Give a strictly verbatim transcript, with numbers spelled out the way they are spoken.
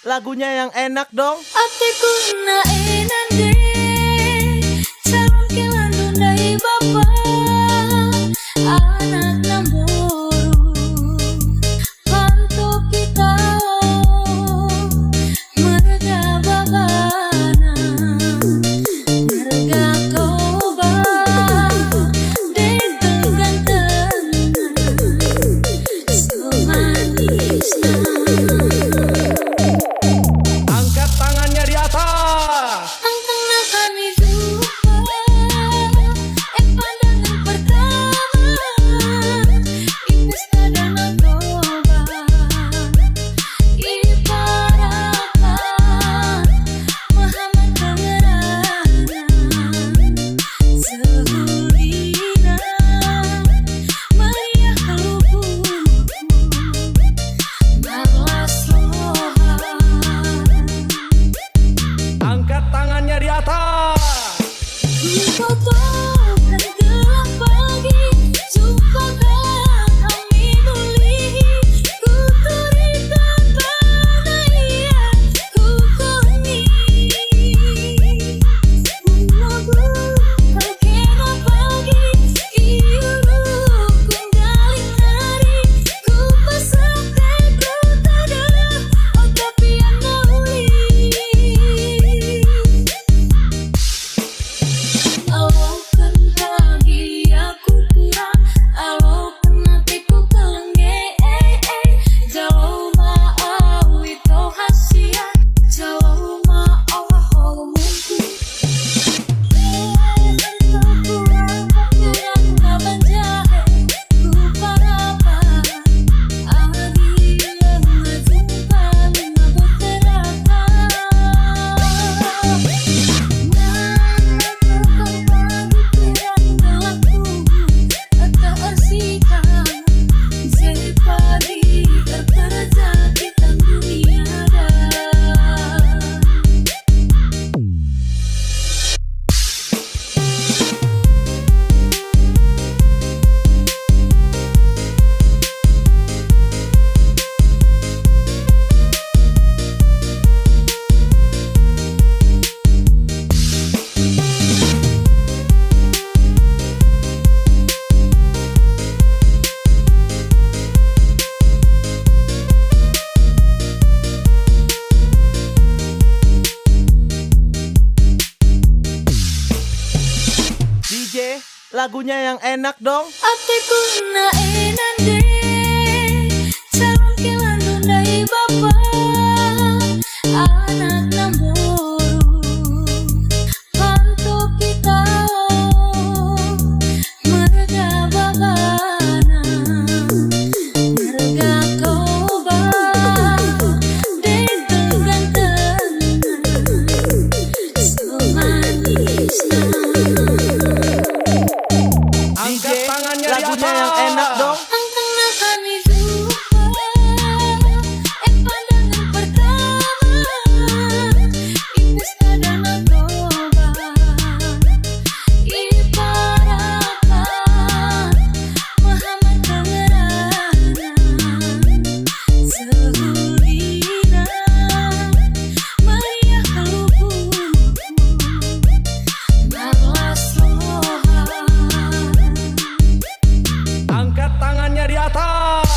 lagunya yang enak dong. Ateku na enak deh, calon ke landu ndai bapa, anak namboru. Pantopi tao, marga babana, marga Toba, denggan gantengna, so manisna. Angkat tangannya di atas. Antang na hami jumpa, eh, pandangan pertama, i pesta Danau Toba, i Parapat, Muhammad Pangrango, sahudina, Maria Haluhulku, marlas roha. Angkat tangannya di atas. Ku totokan gelang pagi, jumpa hami mulih, ku turikan panaian, ku koni. Ku mabuk kena pagi, i uruk ku galing nari, ku pasang teku tada, oh tapi yang nauli. Alokan bagia ku kurang, alokan ateku kelenge, eh, eh. Jalo ma au ito hasian, jalo ma au holmungku. Eh, ento kurang, kurang na banjahe. D J, lagunya yang enak dong. Ateku na enak deh, calon ke landu ndai bapa, anak namboru. Pantopi tao, marga babana, marga Toba, denggan gantengna, so manisna. Angkat tangannya di atas. D J, lagunya yang enak dong. Antang na hami jumpa, eh, pandangan pertama, i pesta Danau Toba, i Parapat, Muhammad Pangrango, sahudina, Maria Haluhulku, marlas roha. Angkat tangannya di atas.